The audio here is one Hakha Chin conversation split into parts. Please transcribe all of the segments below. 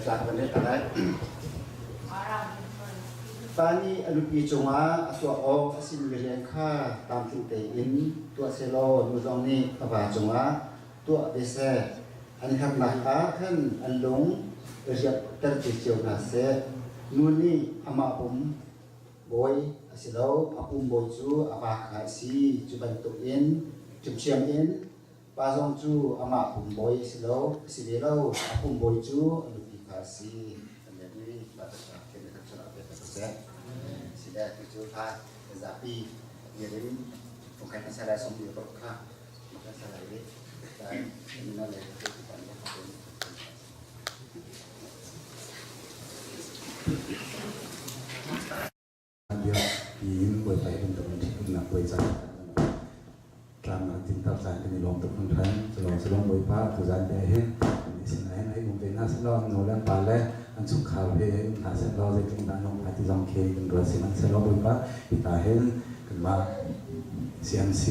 Tlak van ta lai. Pa nih a nupi cungah a tuah awk a simi rian kha tlamtling tein tuah sehlaw nu zong nih a va cungah tuah ve seh. An herhnak ah khan an lung i riaphter te cio hna seh. Nu nih amah pum bawi a si lo, a pum bawi cu a va kha a si. Cu bantukin ṭhiamṭhiam in Pa zong cu amah pum bawi a si lo, a si ve lo, a pum bawi cu a nupi kha a si. Zapi nirin kan salai som ni kha kan salai le Biak tiin Bawipa hi bantuk in ṭhitumnak puai caan tlang an tinter caan kan i lawm tuk hringhran. Culawng culawng Bawipa tuzaan te hin kan sinah hin hei um ve hna sehlaw an nu le an pa le an chungkhar he hei um hna sehlaw zeitluk dah an lung ti zong khi kan ruat sihmanhsehlaw Bawipa hika hin kanmah CMC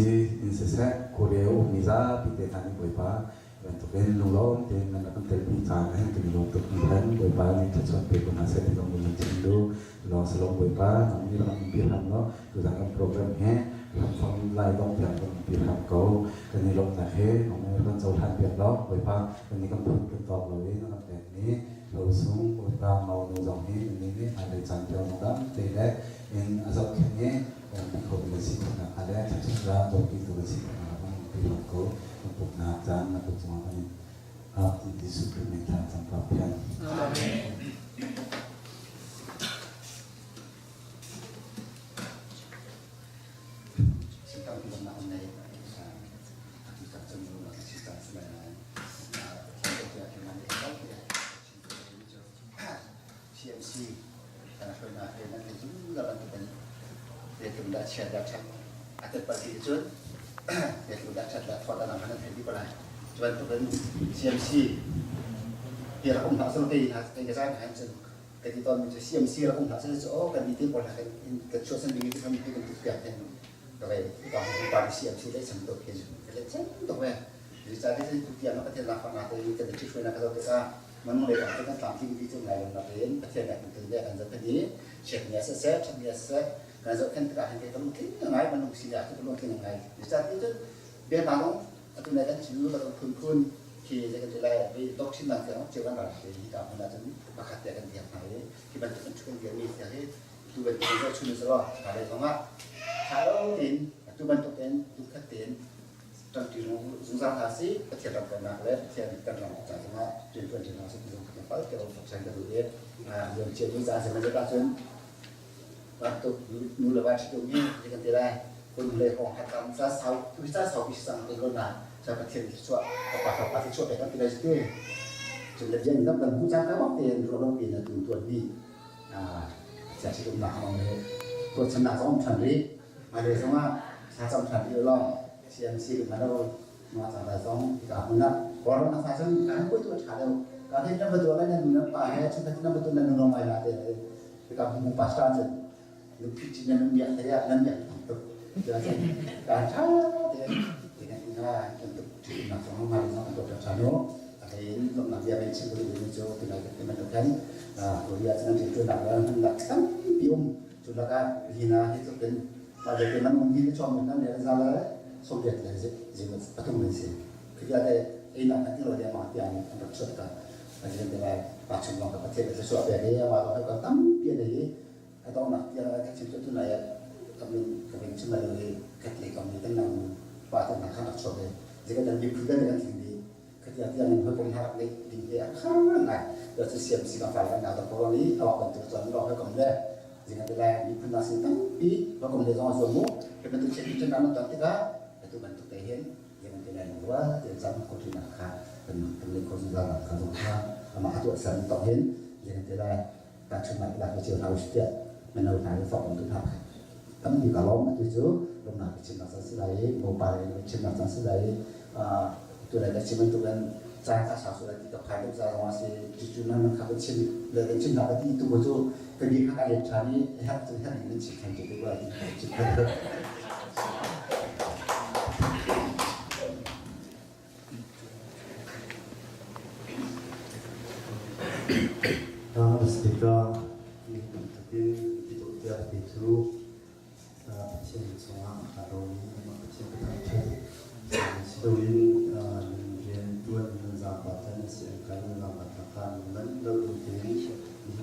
in siseh Korea ummi zapi te hna nih Bawipa Bantukin lunglawm tein nan rak kan telpi caan ah hin kan i lawm tuk hringhran. Bawipa nih thluachuah pe ko hna seh ti zong kan chim duh. Lawng salawm Bawipa nang nih rak kan pi hram law tuzaan kan program he hramfang lai dong tiang kan pi hram ko. Kan i lawmhnak he nang nih rak kan cohlan piak law Bawipa kan nih kan phun kan tawk lo i na kan pekmi losung Bawipa mau nu zong hi kan nih nih hmailei caan tiang dam te le in a zohkhenh i kan kho tu kan si khawh nakhnga le thluachuah ram dawtpitu kan si khawh nakhnga kan pi hram ko. Kan pumhnak caan na kut cungah kan in hap ti Jesuh Khrih min thla cam ka pian. Amen. CMC hruainak he nan thei zungzal bantukin zeitluk dah chiat dah ṭhat a tet pah ti cun zeitluk dah ṭhat dah thawt dah nan thei dih ko lai. Cu bantukin CMC hi rak um hlah selaw kei hna kei ka zai hna cun ka ti tawnmi cu CMC rak um hlah selaw cu aw kan mi te pawl hna kan kan chuahsan ding hi kan kan tuk piak hin ka vei ka hu pa CMC le chan tuk hi ka le chan tuk ve. Zeicahtiah tu tiang Pathian lakfaknak te kan i ṭhihruainak ka zoh tikah Manung lei kong cu kan tlamtling ti cu ngai lo nakin Pathian nih a kan tlun le a kan zohkhenh i chiatni ah siseh, ṭhatni ah siseh kan zohkhenh tikah hin kan lungtling ngai manung sinak cu kan lungtling ngai. Zeicahtiah cun biaknak zong atu nai kan chim lu phunphun khi zei kan ti lai doctrine dang tiang cio kan ral te hi ka hmun ahcun pakhat te kan biak hna i hi bantuk kan ṭhu kan biakmi sia hi tu bantuk in zohchun u selaw hna lei zongah ṭha lo tein atu bantuk in lungkhat tein ṭangṭi zungzal hna sih Pathian ram kaunak le Pathian kan ram ca zongah rianṭuan ṭi hna sih ti zong kan pal ti ro ka duh i liamcia mi caan seh ah cun bantuk nu le va ṭhitum hi ti kan ti lai kun le hong khat tam ca sau tu ca sau bi sang te ko na ca Pathian thluachuah papa papa thluachuah pek kan ti lai ti cun le bian dam kan hu cang ka bak tein ruah lo pi na tun tuan mi cia ṭhitum nak hong le ruahchannak zong ṭhan rih hmailei zongah thlacam ṭhan rih law CMC kan hman lo ma ca da zong ka hmun ah Kawlram na fa cun kan pui tu ṭha deuh ka hin na va lai na nu na pa he chun na va na nu no mai la te ka mu pastor cun nu phi chi na nu miak te ya nan miak tam tuk ja cun kan ṭha te te kan ina kan tuk ṭhi na zong ma zong kan tuk ṭha no a in lomnak bia ben chim ko ni cu tinai te man kan Korea cun an ṭuan nak la nak tampi um cu lakah hina hi tluk in mah vialte man um hi na chuak nan le za le Soviet le zing pathum an si khitia te einak kan ti lo deng ma tiang an rak chuat ka president te lai pa chung lawng ka pathian ka suah pe he ama lawng ka tampi ne hi a dongnak tiang ka chim tu nai ka min ka min chim lo hi khat le kam ni kan nang pa te na kha rak chuak he zika dan bi phu dan kan thing di khatia tiang in hoi kom harak nei ding he a khar ngai yo chu siam si ka fai kan na ta ko ni awak kan tu chuan lo hoi kom le zinga te lai miphun na sin tampi hoi kom le zong a zuam mu ke bantuk chen chen na ton tikah atu bantuk te hin zinga te lai lungwa te zam ko tu na kha kan kan le ko zungzal na kha zong kha ama atu san tok hin zinga te lai ta chun na la ko chiu hau tia mano hna le fok tu hna tampi ka lawm atu cu lawmnak ka chim nak caan si lai i mopa in chim nak caan si lai i tu lai ka chim bantukin caan ka sau sual ti ka phan tuk ca zong ah si cucu nan kha ka chim le kan chim nak ka ti tu cu ka bi kha ka let ṭhan i herh cun herh in chim ṭhan tu tu ti chim Speaker, ni bantukin ti ti cu Pathian cungah aa lawm i amah Pathian ka thangṭhat. Si loin nan rian ṭuan nan zaangfah tan a si an kai nan zaangfah hna kha nan manh lo tein nihin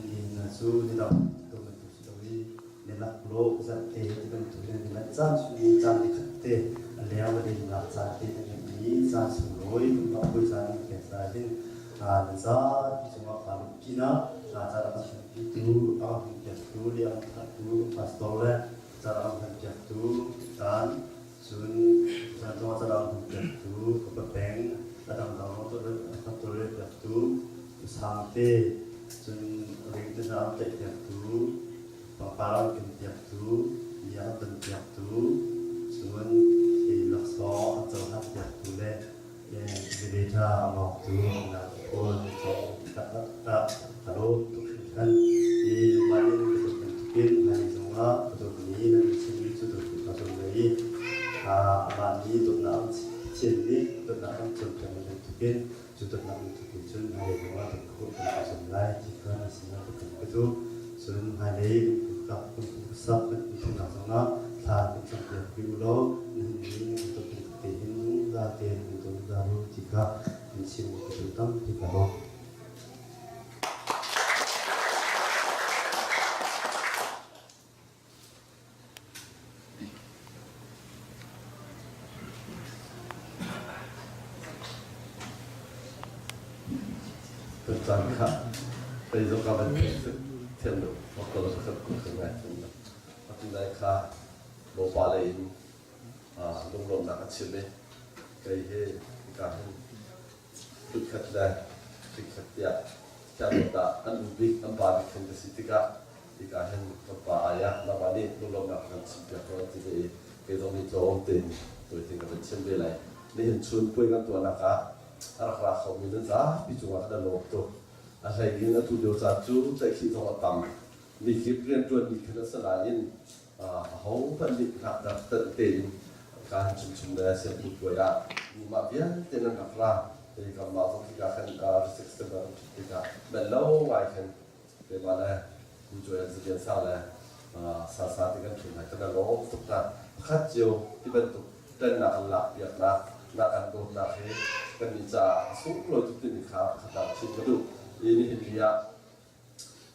ni hna cu ni dang to bantuk si lo i ni laklawh zarhte ti bantuk in ni manh caan chung i caan nikhat te a leng va lennak caan te na ngeihmi caan sunglawi kan puai caan nan pek caah hin na zapi cungah kaa lawmh pinah caan a kan hmanpitu a kan hmanpiaktu le a kan thlahtu pastor le caan a kan hmanpiaktu caan cun caan cungah caan a kan hmanpiaktu ka papeng a dangdang a kan tawlrelpiaktu sangte cun ring te hna an tlaihpiaktu pangpar an kenpiaktu bia an tonpiaktu cun hi laksawng an cohlanpiaktu le Elevator a mawngtu na pawl ka lawm tuk hringhran. Hi mah nih ka dawt bantukin hmailei zongah ka dawtmi nan chimmi cu dawt ka zuam lai i amah nih dawtnak an Pathian nih dawtnak an cawnpiak bantukin cu dawtnak bantukin cun hmailei zongah dawt khawh kan ka zuam lai ti kha na sinah ka kan ka duh. Cun hmailei kan sak kan thumnak zongah thla kan campiak rih u law nihin ni nan dawt bantuk tein zate nan dawt zungzal u ti kha kan chim ka duh tampi ka lawm. Tucaan kha kei zong ka van thiam lo motor ka ka ngai thiam lo. Atu lai kha Bawipa lei in lunglawmhnak a chim i kei hi hika hin phut le chikkhat tiah thiangdawt ah an u bik an pa bik khin ka si tikah hika hin kan pa ai ah nangmah nih lunglawmhnak kan chimpiak ko ti ve i kei zong nih tlawm tein tawite ka van chim ve lai. Nihin chun puai kan tuahnak ah a rak ra khomi nan zapi cungah kan i lawm tuk. A hlei in atu lio caan cu tlaihkhih zong a tam. Mikip rianṭuanmi khan a si nain ahohmanh nih ngaknak tanh tein kaan chungchung le sianginn puai ah mah vialte nan rak ra. Hei kanmah zong hika khan research kan ṭhut tikah manh lo ngai khan keimah le Pu Joel Zalian Sang le Sasa ti kan ṭhut hna kan i lawm tuk hna. Pakhat cio ti bantuk ṭannak an lak piaknak, nak an dawtnak hi kannih caah a sunglawi tuk timi kha pakhat ah chim ka duh. I nihin ni ah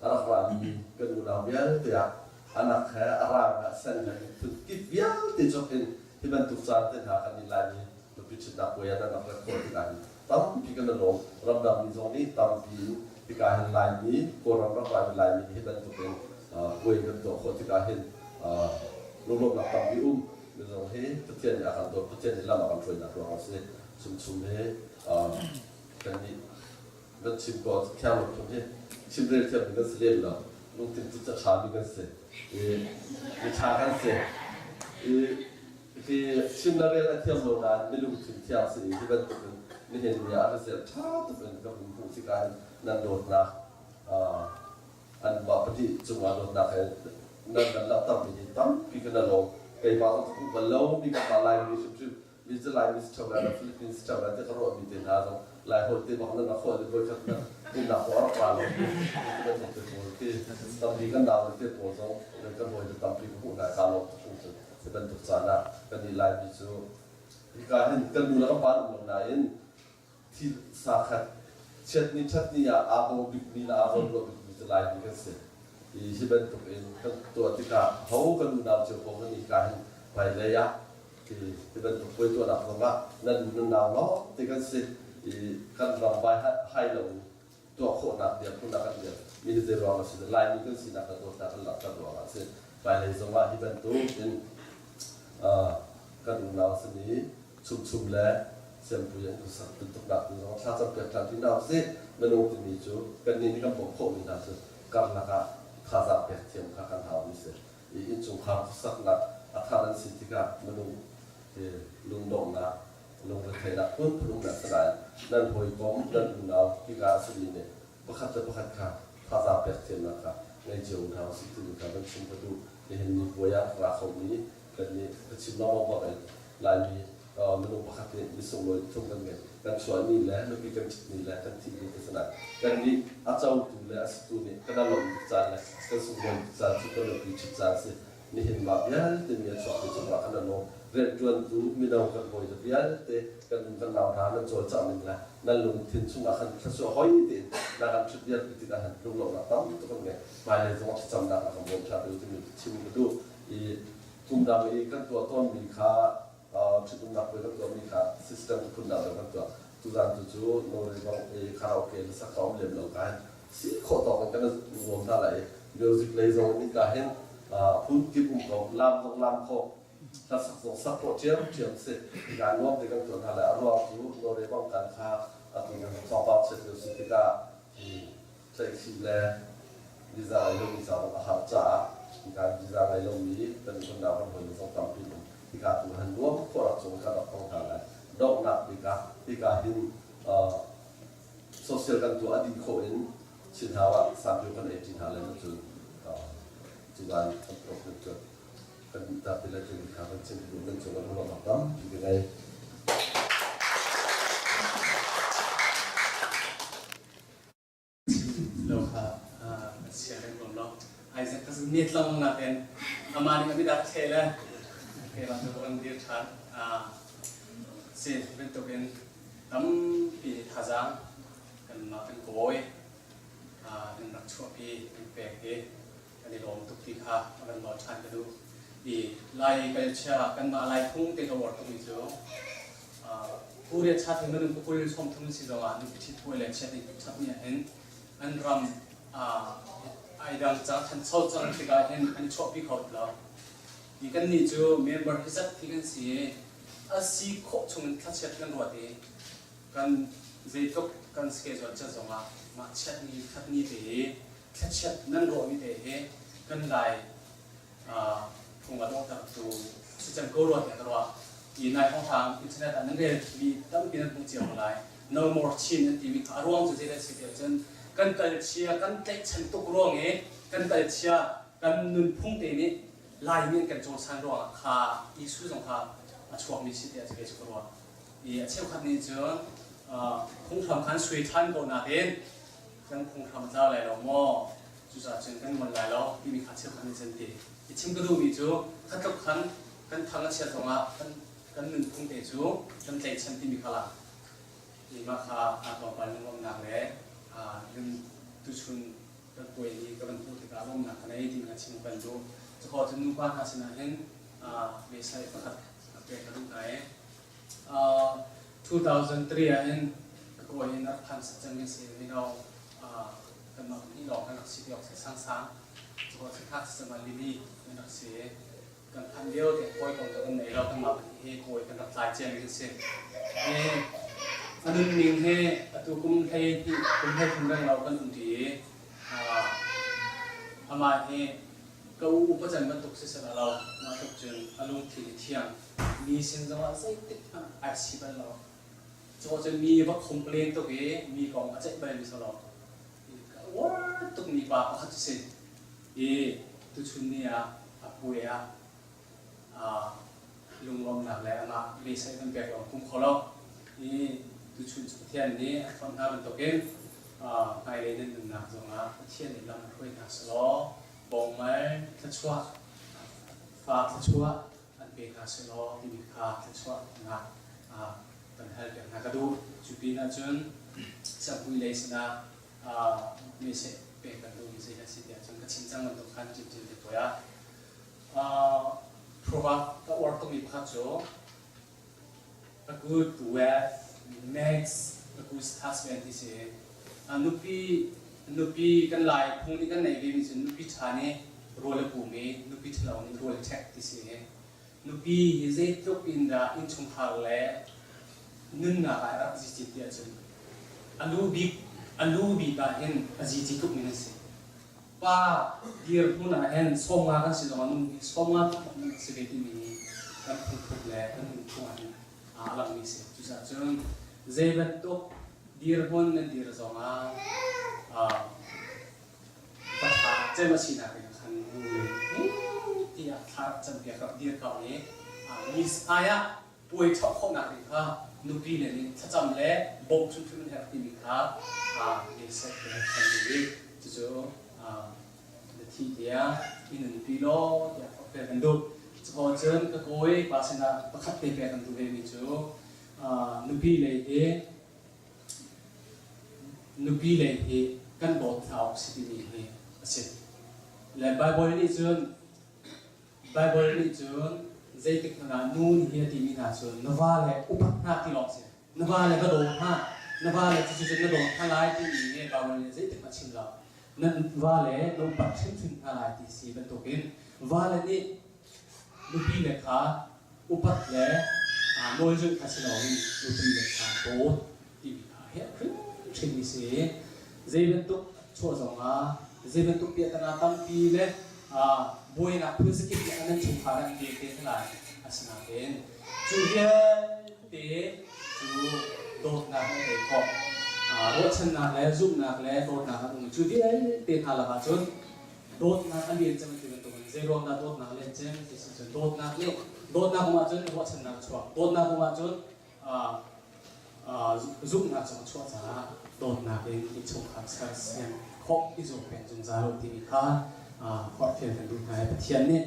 a rak rami kan unau vialte ah anak he a rang he a sen he phun kip vialte cawk in hi bantuk caan te hna kan i Laimi nupi ṭhitnak puai ah nan rak rat khawh tikah hin tampi kan i lawm. Ramdang mi zong nih tampi in hika hin Laimi, Kawlram rak rami Laimi nih hi bantuk in puai kan tuah khawh tikah hin lunglawmhnak tampi um. Minung hi Pathian nih a kan dawt, Pathian nih lam a kan hruainak ruang a si. Chungchung hi kannih Nan chim ko thiang lungthin hi chimrel thiammi kan si lem lo. Lungthin cu ca ṭhami kan si. I mi ṭha kan si. I hi chim le rel a thiam lo nain mi lungthin thiang si i hi bantuk in nihin ni ah result ṭha tuk in ka hun hmuh tikah hin nan dawtnak anmah pahnih cungah dawtnak he nan kan langhtermi hi tampi kan i lawm. Keimah zong ka hmuh bal lo mi kanmah Laimi hrimhrim mi cu Laimi si ṭheo lai lo Philippines si ṭheo lai ti ka ruahmi te hna zong Laiholh te bak nan rak holh i voikhat na umnak pawh a rak ra lo ti bantuk te pawl khi tampi kan nau le te pawl zong kan hawi le tampi ka hmuh hna kaa lawm tuk hringhran. Hi bantuk caan ah kan nih Laimi cu hika hin kan nu le kan pa an um lo nain thil sa khat chiatni ṭhatni ah aa bawm bikmi le aa zawnruah bikmi cu Laimi kan si. I hi bantuk in kan tuah tikah ho kan unau cio paoh kan hika hin hmailei ah Ti bantuk puai tuahnak zongah nan nan nau lawng ti kan si i kan ram vai hai lo tuah khawhnak dirhmun ah kan dir mi hi zei ruang a si Laimi kan sinak le dawtnak kan langhter ruangah a si. Hmailei zongah hi bantuk in kan unau simi Chumchum le Siampui an khuasak bantuknak ding zongah thlacam piak ṭhan ti hna usih. Minung timi cu kannih nih kan bawmh khawhmi hna cu karlak ah thazaang pek thiam kha kan haumi si. I innchungkhar khuasaknak a thar an si tikah minung hi lungdonghnak, lungretheihnak phunphun umnak si nain nan hawikom, nan unau hika a simi nih pakhat le pakhat kha thazaang pek thiamnak kha ngei cio hna usih timi kha van chim ka duh. Nihin ni puai ah ra khomi kan nih ka chim lengmang bak in Laimi. Minung pakhat nih misunglawi thum kan ngei. Kan chuah ni le nupi kan ṭhit ni le kan thih ni te sinah kannih a cotu le a situ nih kan i lawmh bik caan le kan sunglawi bik caan cu kan nupi ṭhit caan a si. Nihin mah vialte mi a chuakmi cungah kan i lawm. Rianṭuantu mino kan hawile vialte kan um kan nau hna nan cawlcangh ning le nan lungthin chungah khan thluachuah hoi tein na kan ṭhut vialpi tikah hin lunglawmhnak tam tuk kan ngei. Hmailei zongah thlacamnak a kan bawm ṭhan deuh timi chim ka duh. I kum dang i kan tuah tawnmi kha ṭhitumnak puai kan tuahmi kha system phundang deuh kan tuah. Tuzaan tu cu Norway bang i karaoke le sak ka um lem lo ka hin si khawh tawk in kan i nuam hna lai i music lei zong in ka hin phun kip um ko lam zong lam khawh hlasak zong sak khawh ṭhiamṭhiam si tikah nuam te kan tuah hna lai. A ruang cu Norway bang kan kha atu thawngpang chiat lio si tikah tlaihkhih le visa ngei lomi ca zong a har caah hika visa ngei lomi kan unau kan hawile zong tampi um hika tu han nuam khawh rak cung kan rak hmang hna lai. Donghnak bik ah hika hin social kan tuah a dih khawh in Chinhau ah sapio kan ei ṭi hna lai cun cuvan kan program cu kan dih ta ti lai cun kha kan chim nan cung kan ruah tampi ka ngei. Lo kha a chia lengmang lo. Isaac kha net lengmang nakin amah nih a biatak the le keimah cu kan dir ṭhan. Si bantukin tampi thazaang kanmah kan kawi kan rak chuahpi kan pek i kan i lawm tuk ti kha a van nawl ṭhan ka duh. I Lai kalchia kanmah Lai phung te ka uar tukmi cu Korea chat hi minung pakul 30 si zongah nupi ṭhit puai le chiat chap ni ahhin an ram ai dang cang thancho cang tikah hin an i chuahpi kho ti lo. Hi kannih cu member hi zat hi kan si i a si khawh chung in thlachiat kan ruat i kan zeitluk kan schedule cat zongah mah chiat ni khat ni te hi thlachiat nan ruahmi te hi kan Lai phung a donghtertu si cang ko rua tiah ka ruah. I nai hrawnghrang internet ah nan relmi tampi nan hmuh cio lai. No more Chin an timi kha a ruang cu zeidah a si tiah cun kan kalchia kan tlaihchan tuk ruang i kan kalchia kan nunphung te nih Laimi an kan cawisan ruangah kha issue zong kha a chuakmi si tiah cu kei cu ka ruah. I a cheukhat nih cun phunghram khan sui ṭhan ko nain kan phunghram a tlau lai lo maw? Cucaah cun kan ngol lai lo timi kha cheukhat nih cun ti. I chim ka duhmi cu khatluk khan kan thang a chiat zongah kan, kan nunphung te cu kan tlaihchan timi kha lang. I mah kha aa tlawmpal lungawmnak le nun tuchun kan puai ni ka van hmuh tikah lawmnak ka nei timi kha chim kan duh. Cukaw cun nupa hna sinah hin mesai pakhat pek ka duh hna i 2003 ah hin ka kawi in rak phan cang mi si mino kanmah pahnih lawng kan rak si ti awk si sangsang cu si thak si cang lili kan rak si kan phan lio te kawi kong kan nei lo kanmah pahnih hi kawi kan rak tlai cia mi kan si a nunning he atu kum hlei hnih kum hlei thum reng lo kan um ti i amah hi ka u upa can bantuk si seh lo mah tluk cun a lungthin i thiang mi sin zongah zeitik hmanh ai si bal lo. Cu cun mi va complain tuk i mi kong a ceih bal mi si lo. Uar tuk mi pa pakhat cu si. I tuchun ni ah a puai ah lunglawmnak le amah beisei kan pek lawng kum kho lo. I tuchun cu Pathian nih a fonh hna bantukin hmailei nan nunnak zongah Pathian nih lam a hruai hna selaw bongmal thluachuah fa thluachuah an pe hna sehlaw timi kha thluachuahnak kan hal piak hna ka duh. Cu pin ahcun Sangpui lei sinah message pek kan duhmi zei a si tiah cun ka chim cang bantuk khan cimcin te puai ah proverb ka uar tukmi pakhat cu a good wife makes a good husband ti si. Nupi nupi kan Lai phung nih kan neih ve mi cu nupi ṭha nih rawl a pum i nupi ṭhalo nih rawl a ṭhek ti si. Nupi hi zeitluk in dah innchungkhar le nunnak ah rak zici ti ahcun a lu bik a lu bik ah hin a zici tuk mi nan si. Pa dirhmun ah hin 50 kan si zongah nu hi 50 tluk nan si ve timi hi kan phungthluk le kan nunphung ah hin a langmi si. Cucaah cun zei bantuk dirhmun nan dir zongah va ṭha cem a sinak in khan nu le tiah thla rak campiak rak dir ko i mi hmai ah. Puai chuah khawhnak ding kha nupi le nih thlacam le bawmh hrimhrim an herh timi kha ni seh ti kan duh i cucu na thi tiah i na nupi law tiah forhfial kan duh. Cuko cun ka kawi pa sinah pakhat te pek kan duh ve mi cu nupi lei hi nupi lei hi kan dawt hna awk si timi hi a si. Le Bible nih cun Baibal nih cun zeitik hmanh ah nu nih hi a timi hna cu na va le upat hna ti lawng si. Na va le va daw hna, na va le cucu cun na dawt hna lai timi hi Baibal nih zeitik hmanh a chim lo. Nan va le na upat hrimhrim hna lai ti si bantukin va le nih nupi le kha upat le nawlzulh kha si loin nupi le kha dawt timi kha a herh hrimhrim mi si. Zei bantuk chuah zongah zei bantuk piahtana tampi le buainak phun zakip nih an chungkhar an vel te hna lai. Asinain cu vialte cu dawtnak an tei khawh. Ruahchannak le zumhnak le dawtnak an um. Cu vialte hna lakah cun dawtnak a lian cem ti bantukin zei ruang dah dawtnak a lian cem ti si cun dawtnak nih dawtnak um ahcun ruahchannak a chuak. Dawtnak um ahcun zumhnak zong a chuah caah dawtnak in innchungkhar sersiam khawh i zuam peng zungzal u timi kha forhfial kan duh hna i Pathian nih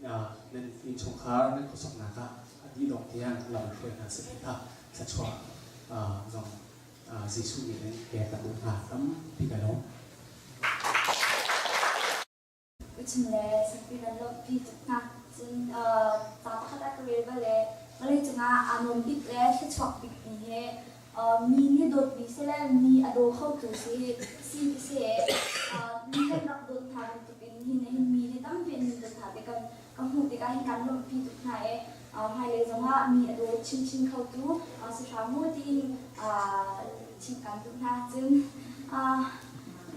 nan innchungkhar nan khuasaknak ah a dih dongh tiang lam hruai hna seh ti kha thluachuah zong Jesuh min in pek kan duh hna tampi ka lawm. Uchim le Sakpi nan lawmhpi tuk hna. Cun ca pakhat ah ka rel bal i vawleicung ah aa nuam bik le thluachuak bik mi hi mi nih dawtmi si le mi a daw khotu si si ti si i mi kan rak dawt hna bantukin hi hin mi hi tampi an dawt hna ti kan ka hmuh tikah hin kan lawmhpi tuk hna i hmailei zongah mi a daw chinchin khotu si hram mu tiin chim kan duh hna. Cun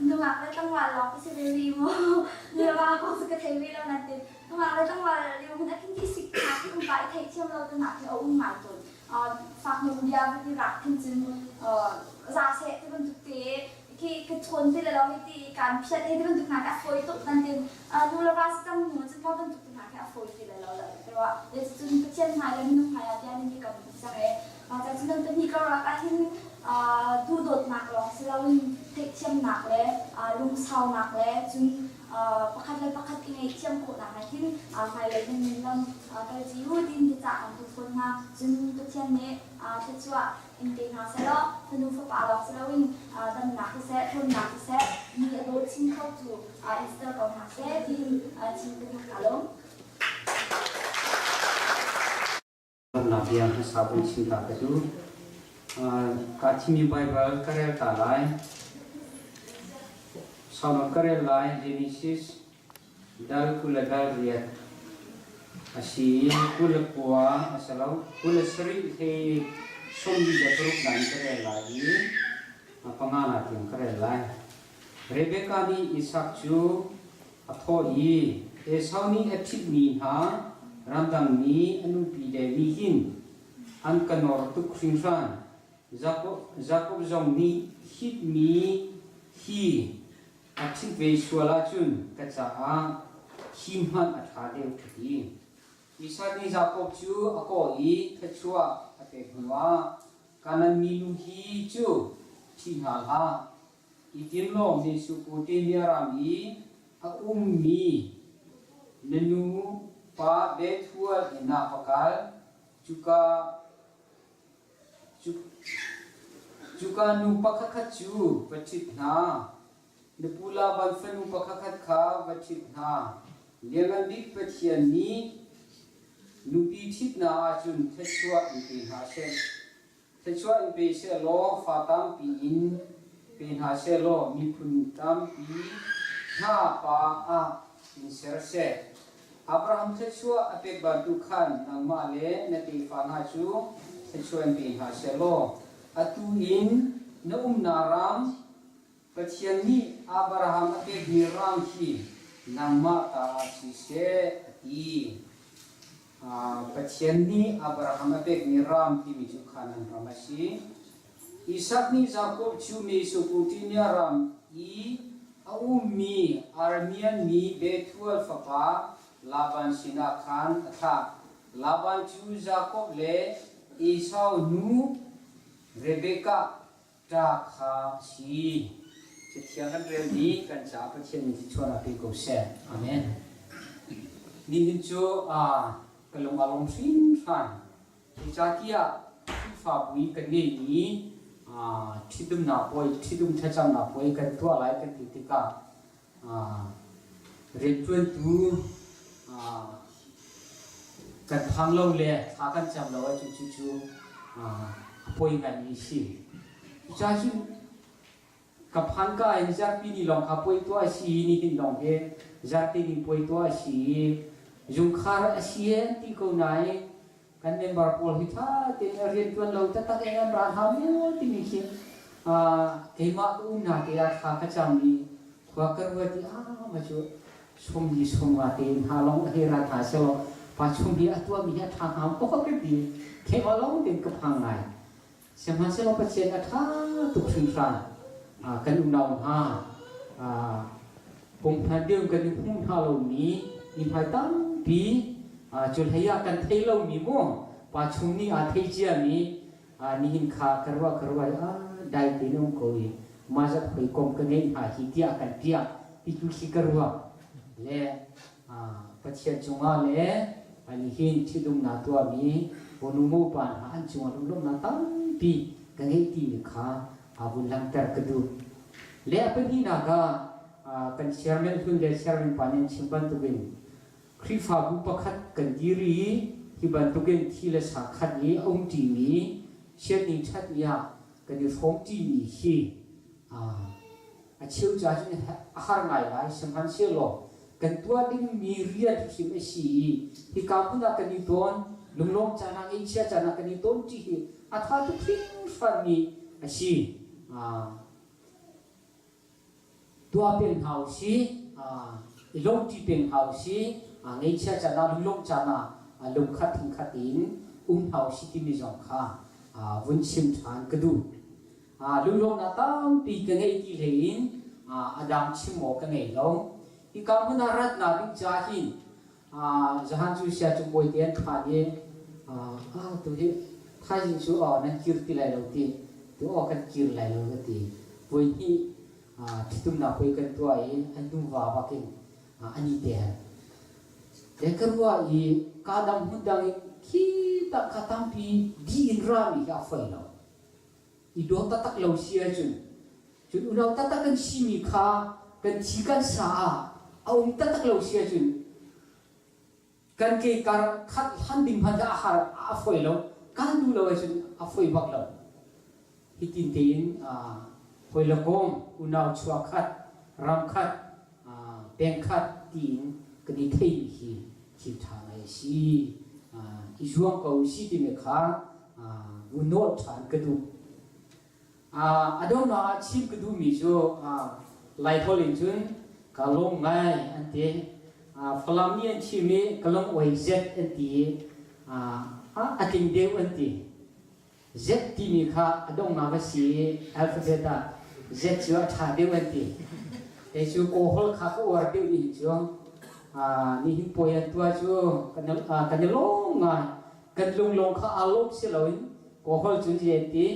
nungak le tlangval lawng ka si ve rih mu. Nulava kong cu ka thei rih lo nain nungak le tlangval lio hmanh ah khin khi sik hna khi um pa i theihthiam lo te hna khi a um ngai tawn. Fak nung bia va ti rak khin cun za seh ti bantuk te khi ka chawn ti le lo hi ti kaan phiat hi ti bantuk hna khi a fawi tuk nan tin nu le va si cang hnu cun kha bantuk te hna khi a fawi ti le lo la te wa cun Pathian hmai le minung hmai ah bia nan i kam cang e cun nan pahnih karlak ah hin duhdawtnak lawng si loin theihthiamnak le lungsaunak le cun pakhat le pakhat i ngaihthiam khawhnak ah hin hmailei nan nun lam kal ci u tiin biacah kan duh fawn hna. Cun Pathian nih thluachuah in pe hna sehlaw fanu fapa lawng si loin damnak siseh, ṭhawnnak siseh, mi a daw chin khotu in ser ko hna seh tiin chim ka duh hna lo. Lawmhnak bia hmasa vun chim ta ka duh. Kaa thimmi Baibal ka rel ta lai. Sau ka rel lai Genesis dal 20 le dal riat a si i 29 a si lo 27 hlei 46 dan ka rel lai i panga na tiang ka rel lai. Rebekah nih Isak cu a thawh i Esau nih a ṭhitmi hna ramdang mi a nupile nih hin an ka nor tuk hringhran. Jakob zong nih hitmi hi a ṭhit ve sual ahcun ka caah hi hmanh a ṭha deuh ka ti. Isak nih Jakob cu a kawh i thluachuah a pek hnuah Kanaan minu hi cu ṭhi hna hlah. I tim law Mesopotamia ram i a ummi na nu pa Bethuel inn ah va kal. Cuka cuka nu pakhatkhat cu va ṭhit hna. Na pu Laban fanu pakhatkhat kha va ṭhit hna. Lianngan Bik Pathian nih nupi ṭhitnak ahcun thluachuah in pe hna seh. Thluachuah in pe sehlaw fa tampi in pe hna sehlaw miphun tampi hna pa ah in ser seh. Abraham thluachuah a pek bantuk khan nangmah le na tefa hna cu thluachuah in pe hna sehlaw atu in na umnak ram Pathian nih Abraham a pekmi ram hi nangmah ta si seh a ti. Pathian nih Abraham a pekmi ram timi cu Kanaan ram a si. Isak nih Jakob cu Mesopotamia ram i a ummi Aramean mi Bethuel fapa Laban sinah khan a thlah. Laban cu Jakob le Esau nu Rebekah ṭa kha a si. Cathiang kan relmi kan caah Pathian nih thluachuahnak pe ko seh. Amen. Nihin cu ka lung a lawm hringhran. Zeicahtiah Khrihfabu i kan ngeihmi ṭhitumnak puai, ṭhitum thlacamnak puai kan tuah lai kan ti tikah rianṭuantu kan phang lo le thla kan cam lo ahcun cucu a poi ngaimi a si. Cucaah cun ka phanka in zarhpi ni lawng kha puai tuah a si i nihin lawng hi zarhte ni puai tuah a si i zungkhar a si an ti ko nain kan member pawl hi ṭha tein a rianṭuan lo taktak in an ra hna maw timi khi keimah ka um hna te ah thla ka cam i khua ka ruat i ah ma cu sum hi sum nga tein hna lawng a hei ra hna selaw pa chung hi a tuahmi hi a ṭha hnga maw ka ti keimah lawng tein ka phang ngai. Sihmanhsehlaw Pathian a ṭha tuk hringhran. Kan unau hna, pumhman ding kan i hmu hna lomi mihmai tampi cu hlei ah kan thei lomi mu pa chung nih aa thei ciami nihin kha ka ruah ka ruah i ah dai tein um ko i mah zat hawikom ka ngeih hna hi tiah kan piah ti tu khi ka ruah le Pathian cungah le nihin ṭhitumnak tuahmi nu pa hna an cungah lunglawmhnak tampi ka ngeih timi kha vun langhter ka duh. Le a pahnihnak ah kan chairman hlun le chairman pa nih an chim bantukin Khrihfabu pakhat kan dir i hi bantukin thi le sa khat i a umṭimi chiatni ṭhatni ah kan i hrawmṭimi hi A cheu ca cun a har ngai lai, sihmanhsehlaw kan tuah dingmi rian hrim a si i hika hmun ah kan i tawn, lunglawm caan ah ngeihchia caan ah kan i tawn ṭi hi a ṭha tuk hringhranmi a si. Tuah peng hna u sih, i lawmhṭi peng hna u sih, ngeihchia caan ah lunglawmh caan ah lungkhat thingkhat in um hna u sih timi zong kha vun chim ṭhan ka duh. Lunglawmhnak tampi ka ngeih ti hlei in a dang chim awk ka ngei lo. Hika hmun ah ratnak ding ca hin zahan cu sia cung bawi te an phan i tu hi thaizing cu nan kir ti lai lo ti tu aw kan kir lai lo ka ti. Voi hnih ṭhitumnak puai kan tuah i an nuva bak in an i tel. Le ka ruah i kaa dang hmun dang in khi tak kha tampi di in rami hi a foi lo. I dawt taktak lo si ahcun cun unau taktak kan simi kha kan thi kan sa ah a um taktak lo si ahcun kan ke kar khat hlan ding hmanh a har a foi lo kan duh lo ahcun a foi bak lo. Hitin tein hawi le kom unau chuah khat ram khat peng khat tiin kan i theimi hi thil ṭha ngai a si. I zuam ko si timi kha vun nawl ṭhan ka duh. A donghnak ah chim ka duhmi cu Laiholh in cun ka lawm ngai an ti. Falam nih an chim i ka lung oi zet an ti i a tling deuh an ti. Z timi kha a donghnak a si i alphabet ah Z cu a ṭha deuh an ti. Kei cu Kawlholh kha ka uar deuh nihin cu. Nihin puai an tuah cu kan i lawm ngai. Kan lunglawng kha aa lawm si loin Kawlholh cun zei an ti?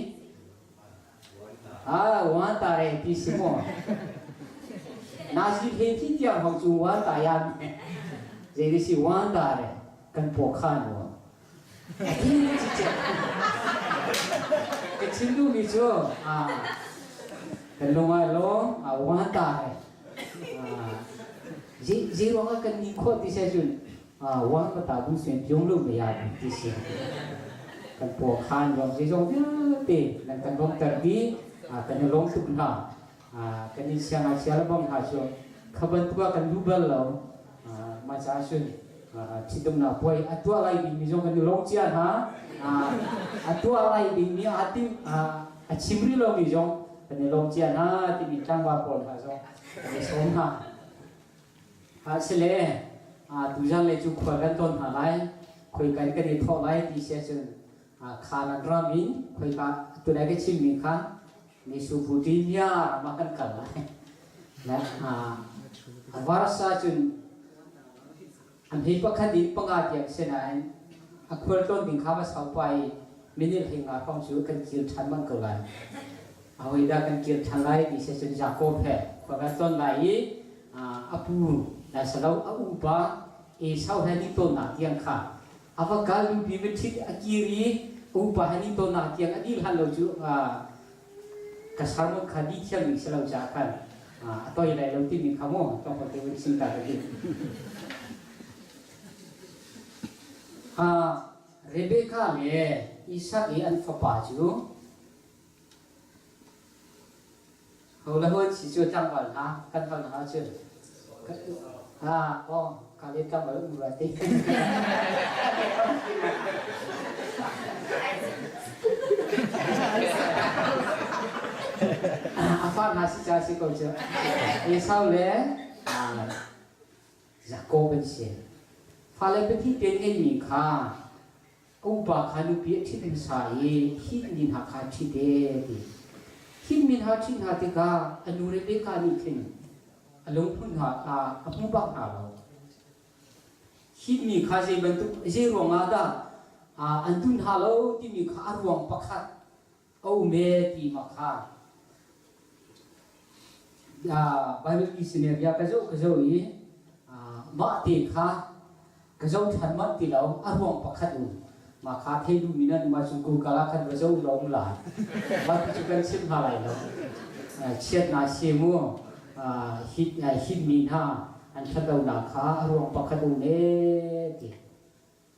Ah, wan ta re ti si maw? Nazi he thi tiang hong cu wan ta yan. Zei si wan ta re kan paw khan maw? Ka chim duhmi cu kan lung ah lawm wan ta he zei ruangah kan ni khawh ti se cun wan ka ta bu sen pyong lu me ya ti si kan paw khan lawm zeizong vialte nan kan lawmter dih kan i lawm tuk hna. Kan in siangngakchia le bang hna cu kha bantuk ah kan duh bal lo. Mah caah cun ṭhitumnak puai a tuah lai dingmi zong kan i lawm cia hna. A tuah lai dingmi aa tim a chim rih lomi zong kan i lawm cia hna timi tlangval pawl hna zong kan i sawm hna. Sile tuzan le cu khual kan ton hna lai, khoika in kan i thawh lai ti si ahcun Khanan ram in khoika tunai ka chimmi kha Mesopotamia ram ah kan kal lai. A varsa cun an hei pakhat in panga tiang si nain. A khualtlawn ding kha va sau pah i minute hlei nga hrawng cu kan kir ṭhan manh ko lai. A hawidah kan kir ṭhan lai ti si cun Jakob he khua kan tlawn lai i a pu Lasalo a upa Esau he ni tawnnak tiang kha a va kal nupi va ṭhit a kir i a upa he ni tawnnak tiang a dih hlan lo cu ka sermon kha dih thiam ding si lo caah khan a toi lai lo timi kha mu tlawmpal te vun chim ta ka duh. Rebekah le Isak i an fapa cu ho le ho si cu tlangval hna kan hal hna cun oh ka le tlangval um rua te. A fa hna si ca si ko cu. Esau le Jakob an si. Fale pahnih te ngeihmi kha ka upa kha nupi a ṭhit hmasa i hi mi hna kha a ṭhit e ti. Hi mi hna ṭhit hna tikah a nu Rebekah nih khin a lunghmun hna a hmu bak hna lo. Hi mi kha zei bantuk zei ruangah dah an tun hna lo timi kha a ruang pakhat a um e ti ma kha Bible dictionary ah ka zoh ka zoh i mah te kha ka zoh ṭhan manh ti lo a ruang pakhat um mah kha thei duhmi nan um ahcun Google ah khan va zoh law um lai mah ti cu kan chim hna lai lo chiatnak si mu hit mi hna an ṭhatlonak kha a ruang pakhat um e ti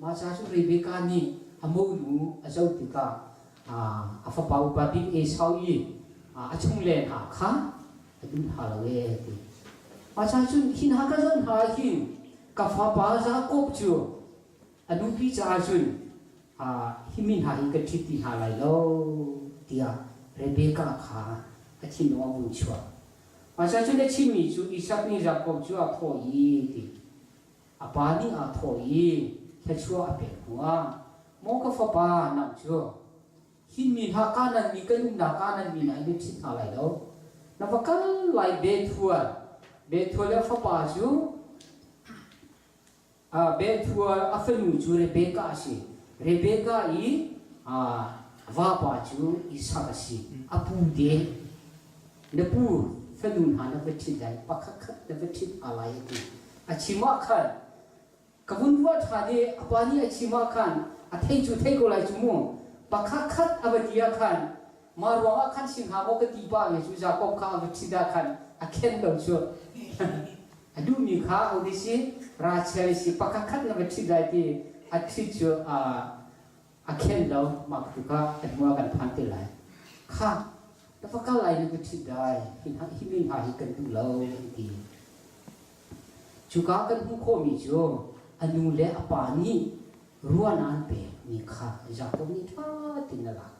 Mah ca cu Rebekah nih a monu a zoh tikah a fapa upa bik Esau i a chungle hna kha a duh hna lo ee a ti. Mah ca cun hi hna ka zoh hna ah hin ka fapa Jakob cu a nupi caah cun hi mi hna hi ka ṭhit ti hna lai lo tiah Rebekah kha a thinlung a vun chuah. Mah ca cun a chimmi cu Isak nih Jakob cu a thawh i ti. A pa nih aa thawh i thluachuah a pek hnuah, Maw ka fapa, nang cu hi mi hna Kanaan mi kan umnak Kanaan mi hna hi na ṭhit hna lai lo. Na va kal lai Bethuel. Bethuel a fapa cu Bethuel a fanu cu Rebekah a si. Rebekah i vapa cu Isak a si. A pu te na pu fanu hna na va ṭhit lai, pakhat khat na va ṭhit hna lai a ti. A chim ah khan ka vun ruah ṭhan i a pa nih a chim ah khan a thei cu thei ko lai cu mu. Pakhat khat a va ti ah khan mah ruangah khan si hnga maw ka ti pah nge cu Jakob kha a va ṭhit ah khan a khen lo cu. A duhmi kha a si Rachel si pakhat khat na va ṭhit lai ti a ṭhit cu a khen lo mah tu kha a hnu ah kan phan te lai. Kha na va kal lai na va ṭhit dai hi mi hna hi kan duh lo an ti. Cuka kan hmuh khawhmi cu a nu le a pa nih ruahnak an pekmi kha Jakob nih ṭha tein a lak.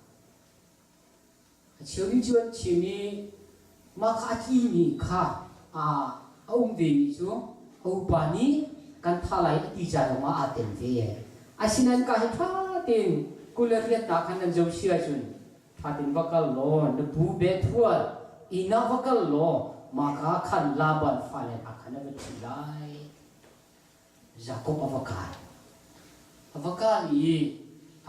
A cheu nih cu an chim i mah kha a tlimi kha a um vemi cu a upa nih kan tha lai a ti ca zongah aa tel ve. Asinain ka hi ṭha tein 28 hna khan nan zoh si ahcun ṭha tein va kal law na pu Bethuel inn ah va kal law mahka khan Laban fale hna khan na va ṭhi lai. Jakob a va kai. A va kai i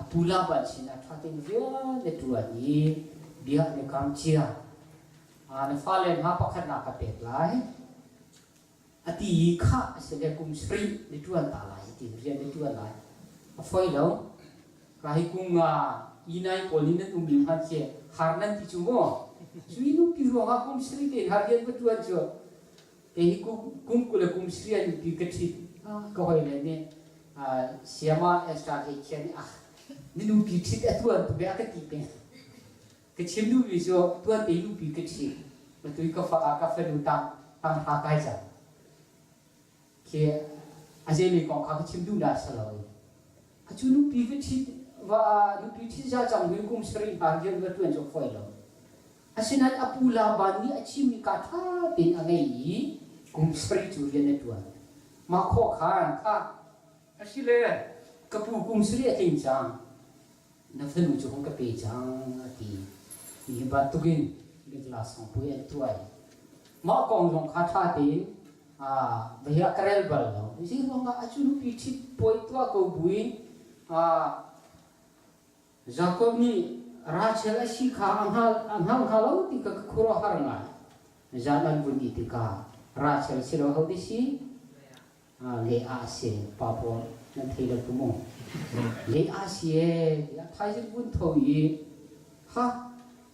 a pu Laban sinah ṭha tein rian a ṭuan i bia an i kam cia. Na fale hna pakhatnak ka pek lai. A ti i khah a si le kum sarih na ṭuan ta lai ti rian na ṭuan lai. A foi lo. Ka hi kum nga inai pawl nih nan ummi hmanh khi har nan ti cu maw? Cu i nupi ruangah kum sarih tein har rian va ṭuan cu Kei hi kum 20 le kum sarih nupi ka ṭhit. Ka hawile nih Siama Esther hlei khian nih ah na nupi ṭhit a tuan tu be a ka ti peng. Ka chim duhmi cu tuan te nupi ka ṭhit. Matui ka fa ah ka fanu tang tang hra kai cang. Khi a zeilei kong kha ka chim duhnak si lo. A cu nupi va ṭhit va nupi ṭhit za cang hui kum sarih hna rian va ṭuan cu fawi lo. Asinain a pu Laban nih a chimmi kaa ṭha tein a ngei i kum sarih cu rian a ṭuan. Mah khawh khan kha asile ka pu kum sarih a tling cang, na fanu cu hung ka pe cang a ti. Hi bantukin Mikla sangpui an tuai. Mah kong zong kha ṭha tein va hi ah ka rel bal lo. Zei ruangah a cu nupi ṭhit puai tuah ko buin Jakob nih Rachel a si kha a hngal a hngal hnga lo ti kha ka khuaruahhar ngai. Zan an vun i tikah Rachel si lo ho si? Leah a si. Pa pawl nan thei lo tu mu. Leah si e tiah thaizing vun tho i ha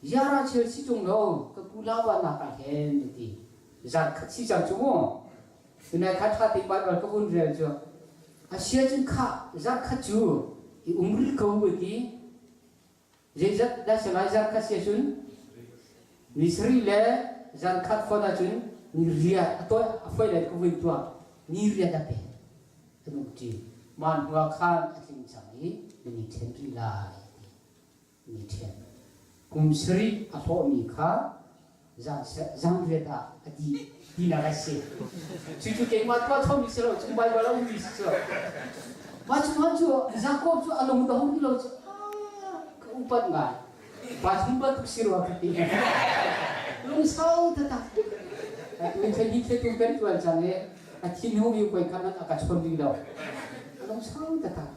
ya Rachel si tung lo ka pu Laban nak ah hen a ti. Zan khat si cang cu mu. Tunai kha ṭha tein Baibal ka vun rel cu a si ahcun khah zarh khat cu i um rih ko u ti. Zeizat dah si lai zarh khat si ahcun ni sarih le zan khat fawn ahcun ni riat a tawi a foi lai ka vun tuah ni riat a pe kan um ṭi. Mah hnuah khan a tling cang i nan i ṭhen rih lai ti. Ni ṭhen. Kum sarih a hlawhmi kha zangriat ah a dih tinak a si. Cucu keimah tuah chomi si lo, cu Baibal a ummi si cu. Mah cu hmanh cu Jakob cu a lung dong ti lo cu ka upat ngai. Pa chung bantuk si rua ka ti. Lungsau taktak. Atu in thei hi tu kan tuan cang i a thinhung i koi khan a ka chawn rih lo. A lungsau taktak.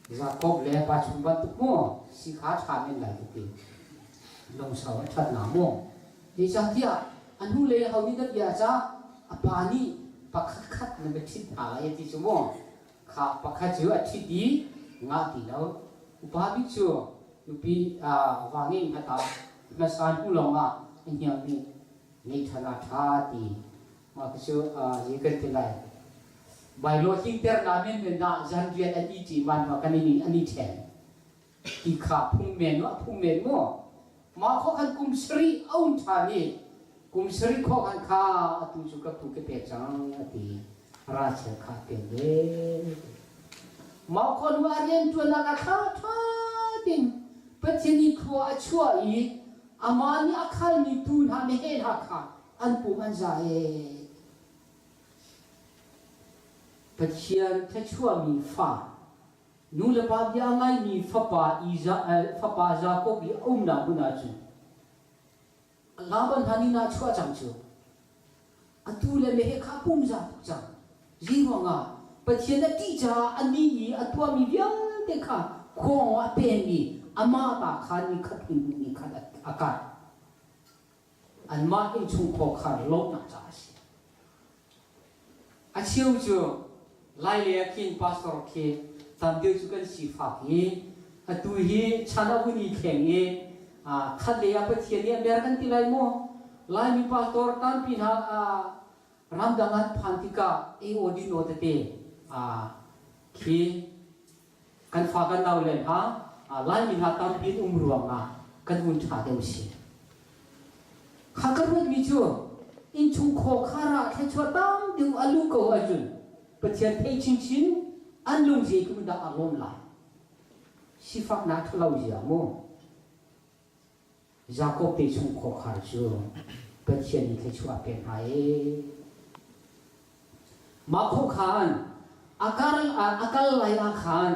Jakob le pa chung bantuk mu si kha ṭha men lai ka ti. Lungsau a ṭhat na mu. Zeicahtiah a hnulei ho nih dah bia ca a pa nih pakhat khat na va ṭhit hna lai a ti cu mu. Kha pakhat cu a ṭhit i ngah ti lo. Upa bik cu nupi va ngei hmata hmasa hnu lawngah a hniang nih ngei ṭhan ah ṭha ti. Mah cu zei kan ti lai. Bailo hingternak menmen ah zanriat an i ṭi man ma kan i an i ṭhen. Ti kha phung men ma phung men mu. Mah kho khan kum sarih a um ṭhan i kum sarih kho khan kha atu cu ka pu ka pek cang a ti. Rachel kha a pek ve. Mah kho nu a rian ṭuannak ah ṭha ṭha tin Pathian i khua a chuah i amah nih a khalmi tuu hna meheh hna kha an pum an za ee. Pathian thluachuahmi fa, nu le pa bia a ngaimi fapa, fapa Jakob i a umnak hmun ahcun Laban hna nih naa chuah cang cu. Atu le meheh kha a pum za tuk cang. Zei ruangah Pathian a ṭih caah anih i a tuahmi vialte kha khuang ah a penmi amah ta kha ni khat hnu ni khat a kai. Anmah innchungkhar khar lawmhnak caah a si. A cheu cu Lailei ah khin pastor khi tam deuh cu kan sifak i atu hi chan a hun i thleng i khatlei ah Pathian nih a mer kan ti lai maw? Laimi pastor tampi hna ramdang an phan tikah ei aw din aw tete khi Kan fa kan nau le hna Laimi hna tampi in um ruangah kan un ṭha deuh si. Kha ka ruatmi cu innchungkhar khar ah thluachuah tam deuh a luh ko ahcun Pathian thei chinchin an lung zeitluk dah a lawm lai. Sifaknak ṭhalo zia mu. Jakob te chungkhar cu Pathian nih thluachuah a pek hna ee. Mah khuakhan a kal a kal lai ah khan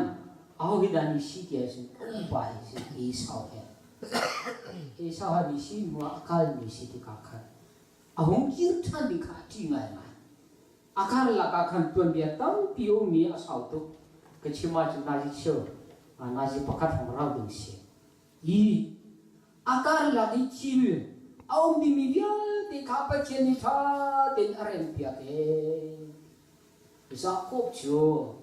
aho hi dah ni si ti ahcun upa hi si Esau he. Esau ha ni si hnu ah a kalmi si tikah khan a hung kir ṭhan ding kha a ṭih ngaingai. A karlak ah khan tuanbia tampi a ummi a sau tuk. Ka chim ahcun nazi cheu, nazi pakhat hrawng rau ding si. Hi a karlak i thil a um dingmi vialte kha Pathian nih ṭha tein a rempiak ee. Jakob cu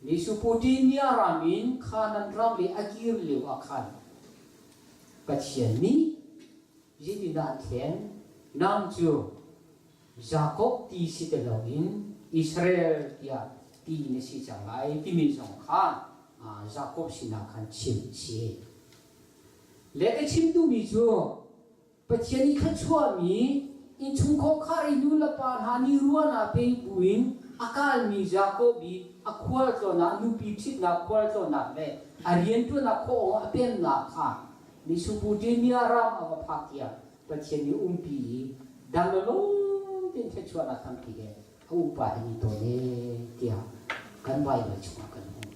Mesopotamia ram in Kanaan ram lei a kir lio ah khan Pathian nih zeitindah an thlen? Nang cu Jakob ti si ti loin Israel tiah ti na si cang lai timi zong kha Jakob sinah khan chim a si. Le ka chim duhmi cu Pathian i thluachuahmi innchungkhar khar i nu le pa hna nih ruahnak pe buin a kalmi Jakob i a khualtlawnnak nupi ṭhitnak khualtlawnnak le a rianṭuannak khawh a pemnak kha Mesopotamia ram a va phak tiang Pathian nih umpi i dang le lawm tein thluachuahnak tampi he a upa he ni tawn ee tiah kan Baibal chungah kan hmuh.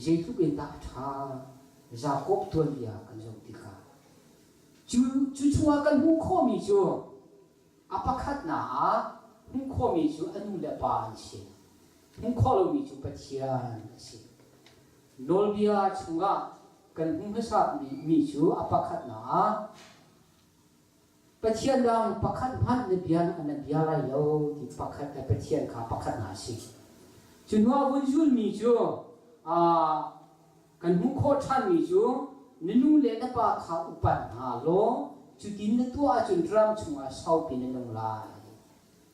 Zeitluk in dah a ṭha Jakob tuanbia kan zoh tikah cu cu chungah kan hmuh khawhmi cu a pakhatnak ah hmuh khawhmi cu a nu le pa an si. Hmuh khawh lomi cu Pathian a si. Nawlbia chungah kan hmuh hmasatmi mi cu a pakhatnak ah Pathian dang pakhat hmanh na bia na bia lai lo ti pakhat Pathian kha pakhatnak a si. Cu hnu ah vun zulmi cu kan hmuh khawh ṭhanmi cu na nu le na pa kha upat hna law cutin na tuah ahcun ram chungah saupi na nung lai.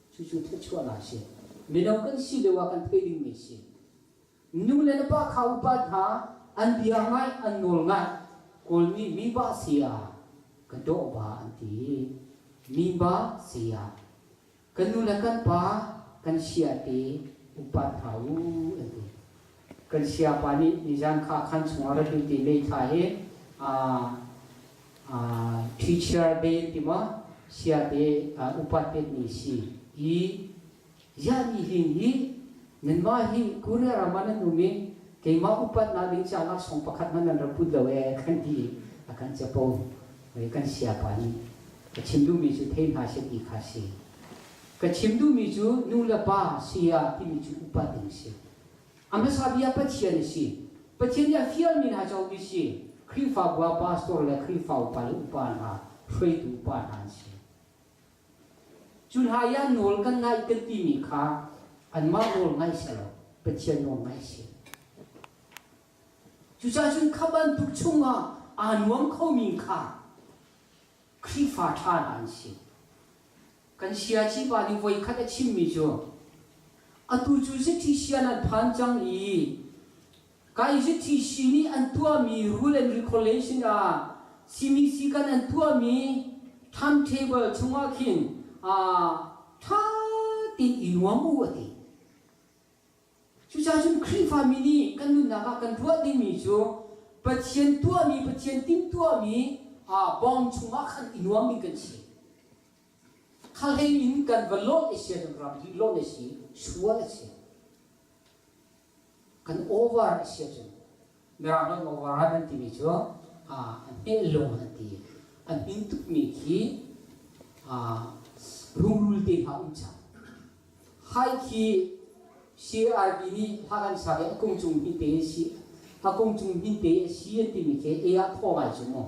Cucu thluachuahnak a si. Mino kan si lio ah kan theih dingmi a si. Nu le na pa kha upat hna, an bia ngaih, an nawl ngaih. Kawl nih mi ba saya ka dawh ba an ti. Mi ba saya. Kan nu le kan pa kan sia te upat hna u an ti. Kan siapa nih nizan kha khan chungah rat u ti mei thla hi teacher day ti maw sia te upat pek ni si i Ziah nihin hi nanmah hi Korea ram ah nan um i keimah upatnak ding caah laksawng pakhat hmanh nan rak put lo ee kan ti a kan capo. Kan siapa nih ka chim duhmi cu thei hna seh ti kha si. Ka chim duhmi cu nu le pa saya timi cu upat ding si. A hmasa bia Pathian a si. Pathian nih a fialmi hna cu a si. Khrihfabu ah pastor le Khrihfa upa le upa hna hruaitu upa hna an si. Cu hna i an nawl kan ngaih kan timi kha anmah nawl ngaih si lo, Pathian nawl ngaih si. Cucaah cun kha bantuk chungah aa nuam khomi kha Khrihfa ṭha hna an si. Kan siaci pa nih voikhat a chimmi cu atu cu zitthisian an phan cang i Kai ZTC nih an tuahmi rule and regulation ah CMC kan an tuahmi timetable chungah khin ṭha tein i nuam u a ti. Cucaah cun Khrihfami nih kan nunnak ah kan ruah dingmi cu Pathian tuahmi, Pathian timhtuahmi bawm chungah khan i nuam ding kan si. Khahlei in kan va lawnh a si ahcun ram hi lawnh a si, sual a si. Kan over a si ahcun Mirang nih over an timi cu an hmeh lung an ti. An hmin tukmi khi rungrul te hna um cang. Hai khi CRB nih hla kan sak i a kung cung hmin te si a kung cung hmin te a si an timi khi e ah thaw ngai cu mu.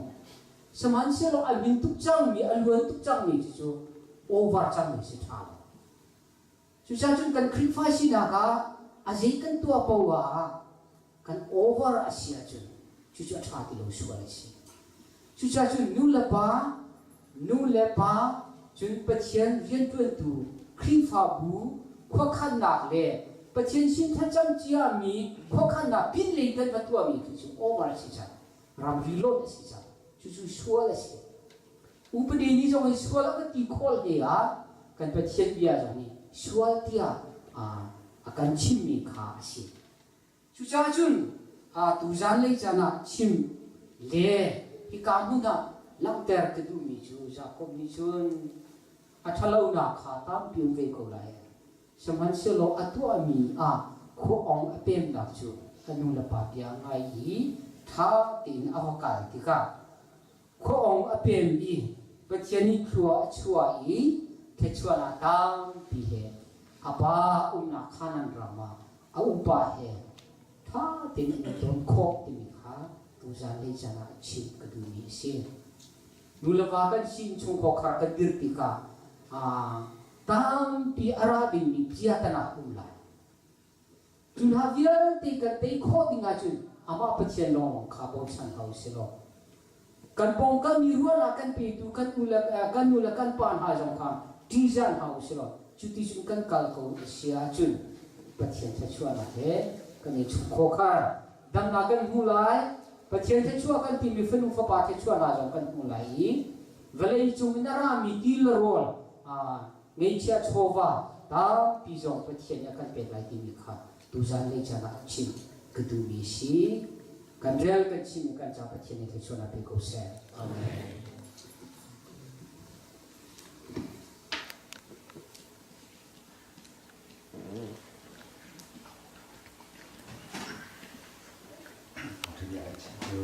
Sihmanhsehlaw a hmin tuk cangmi a luan tuk cangmi cu over cangmi si ṭha lo. Cucaah cun kan Khrihfa sinak ah a zei kan tuah paoh ah kan over a si ahcun cucu a ṭha ti lo sual a si. Cucaah cun nu le pa, nu le pa cun Pathian rianṭuantu Khrihfabu khuakhannak le Pathian sin thlacam ciami khuakhannak pinlei kan va tuahmi khi cu over a si cang. Ramri lonh a si cang. Cucu sual a si. Upadi nih zong hi sual a kan ti khawl he ah kan Pathian bia zong nih sual tiah a kan chimmi kha a si. Cucaah cun tuzan lei caan ah chim le hika hmun ah langhter ka duhmi cu Jakob nih cun a ṭhalonak kha tampi um ve ko lai. Sihmanhsehlaw a tuahmi ah khua ong a pemnak cu a nu le pa bia ngai i ṭha tein a va kal tikah Khuaawng a pem i Pathian nih thlua a chuah i thluachuahnak tampi he a pa umnak Kanaan ram ah a upa he ṭha tein an i ton khawh timi kha tuzan lei caan ah chim ka duhmi a si. Nu le va kan si innchungkhar kan dirh tikah tampi a ra dingmi piatana a um lai. Cu hna vialte kan tei khawh ding ahcun amah Pathian lawnglawng kha bochan hau si law kan pawngkam mi ruahnak kan petu kan u le kan nu le kan pa hna zong kha ṭihzah hna u si law cuti cun kan kal ko a si ahcun Pathian thluachuahnak he kan i chung khawkhar damnak kan hmu lai Pathian thluachuah kan timi fanu fapa thluachuahnak zong kan hmu lai i vawlei cung in a rami ti le rawl ngeihchiah chawva tampi zong Pathian nih a kan pek lai timi kha tuzan lei caan ah chim ka duhmi si. Kan rel kan chim i kan ca Pathian nih thluachuahnak pe ko seh. Amen. Thawngṭha bia kan chim cu.